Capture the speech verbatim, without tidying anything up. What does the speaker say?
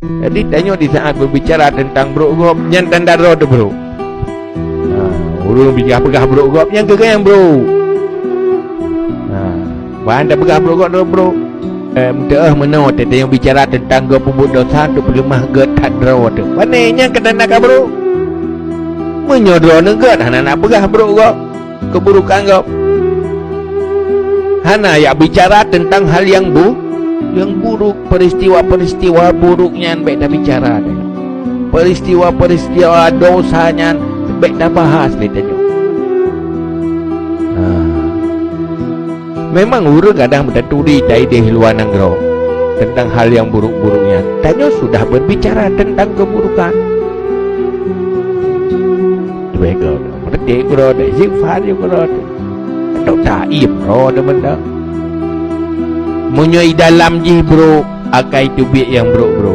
Jadi, tanyoe di saat berbicara tentang brok gob, nyan tanda droe teuh brok. Ha, ureuëng peugah-peugah brok gob, nyan keuh nyang brok. Ha, ban tapeugah brok gob, droe brok. Eh, meuteumeunoe teuh tanyoe bicara tentang gob peubuet desya untuk peuleumah gét that droe teuh. Pane nyan keuh tanda ka brok. Meunyoe droeneuh gét hana na peugah brok gob, keuburukan gob. Hana jak bicara teuntang hal nyang bu-, nyang buruk, peuristiwa-peuristiwa buruk nyan bék tabicara. Peuristiwa-peuristiwa desya nyan bék tabahas lé tanyoe. Nah, memang ureuëng kadang meutaturi taideh luwa nanggroe teuntang hal nyang buruk-buruk nyan. Tanyoe sudah berbicara teuntang keuburukan. Teubiet goe, meureuti keudroe, istighfar keudroe. Atau taib keudroe teumantong. Meunyoe i dalam jih brok, akai teubiet nyang brok-brok.